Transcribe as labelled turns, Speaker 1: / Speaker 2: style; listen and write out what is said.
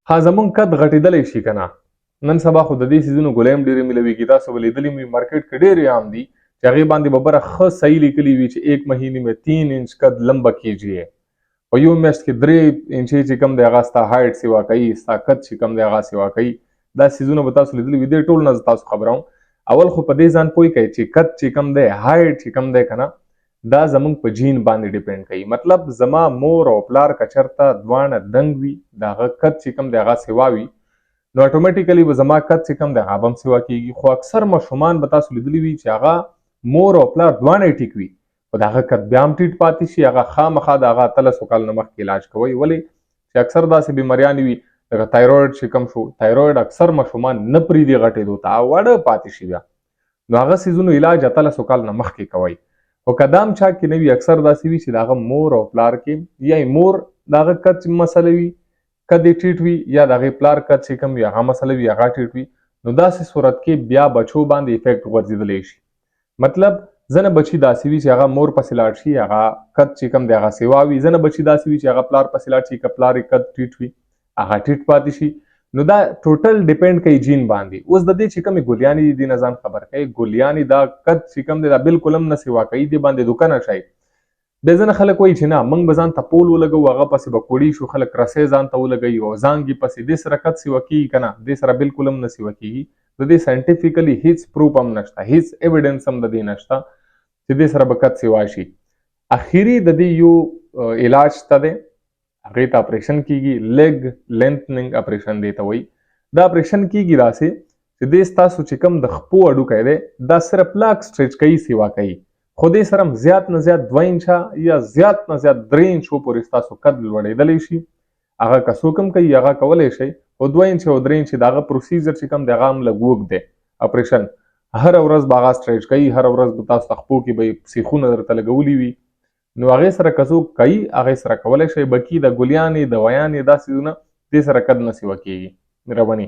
Speaker 1: ها، زمونږ قد غټېدلی شي که نه؟ نن سبا خو د دې څیزونو ګولۍ هم ډېرې میلاویږي. تاسو به لیدلي وي، مارکیټ کې ډېرې عام دي چې هغې باندې به بره ښه صحیح لیکلي وي چې 1 مهینې مې 3 انچ قد لمبه کیږي، په یو میاشت کې 3 انچې چې کوم دی هغه ستا height سیوا کوي، ستا قد چې کوم دی هغه سیوا کوي. دا څیزونه به تاسو لیدلي وي. دې ټول نه زه تاسو خبروم. اول خو په دې ځان پوه کړئ چې قد چې کوم دی، height چې کوم دی که نه، دا زمونږ په جین باندې depend کوي. مطلب زما مور او پلار که چرته دواړه دنګ وي، د هغه قد چې کوم دی هغه سیوا وي، نو automatically به زما قد چې کوم دی هغه به هم سیوا کیږي. خو اکثر ماشومان به تاسو لیدلي وي چې هغه مور او پلار دواړه ټیک وي، خو د هغه قد بیا هم ټیټ پاتې شي. هغه خامخا د هغه 18 کال نه مخکې علاج کوي. ولې چې اکثر داسې بیماریانې وي لکه thyroid چې کوم شو، thyroid اکثر ماشومان نه پرېږدي غټېدو ته، واړه پاتې شي بیا. نو هغه څیزونو علاج 18 کال نه مخکې کوي. خو که دا هم چا کې نه وي، اکثر داسې وي چې د هغه مور او پلار کې یا مور د هغه قد مسله وي، قد یې ټیټ وي، یا د هغې پلار قد چې کوم وي هغه مسله وي، هغه ټیټ وي، نو داسې صورت کې بیا بچو باندې effect غورځېدلی شي. مطلب ځنه بچي داسې وي چې هغه مور پسې لاړ شي، هغه قد چې کوم دی هغه سیوا وي. ځنه بچي داسې وي چې هغه پلار پسې لاړ شي، که پلار یې قد ټیټ وي هغه ټیټ پاتې شي. نو دا total depend کوي جین باندې. اوس د دې چې کومې ګولیانې دي، دې نه ځان خبر کوي. ګولیانې دا قد چې کوم دی دا بالکل هم نه سیوا کوي، دې باندې دوکه نه شي. بیا ځینې خلک وایي چې نه، موږ به ځان ته پول ولګوو، هغه پسې به کوړی شو. خلک رسۍ ځان ته ولګوي او ځانګې پسې. دې سره قد سیوا کیږي که نه؟ دې سره بالکل هم نه سیوا کیږي. د دې scientifically هیڅ proof هم نشته، هیڅ evidence هم د دې نشته چې دې سره به قد سیوا شي. اخیری د دې یو علاج ته دی، هغې ته اپریشن کیږي، leg lengthening operation دی ته وایي. دا اپریشن کیږي داسې چې دې ستاسو چې کوم د خپو هډوکی دی دا صرف لاک stretch کوي، سیوا کوي. خو دې سره هم زیات نه زیات 2 انچه یا زیات نه زیات 3 انچو پورې ستاسو قد لوړېدلی شي. هغه که څوک هم کوي هغه کولی شي، خو 2 انچه او 3 انچه د هغه procedure چې کوم دی هغه هم لږ اوږد دی. اپریشن هره ورځ به هغه stretch کوي، هره ورځ به تاسو ته خپو کې به یې سیخونه درته لګولي وي. نو هغې سره که څوک کوي هغې سره کولی شي. بکی د ګولیانې، دوایانې، دا څیزونه دې سره قد نه سیوا کیږي. مهرباني.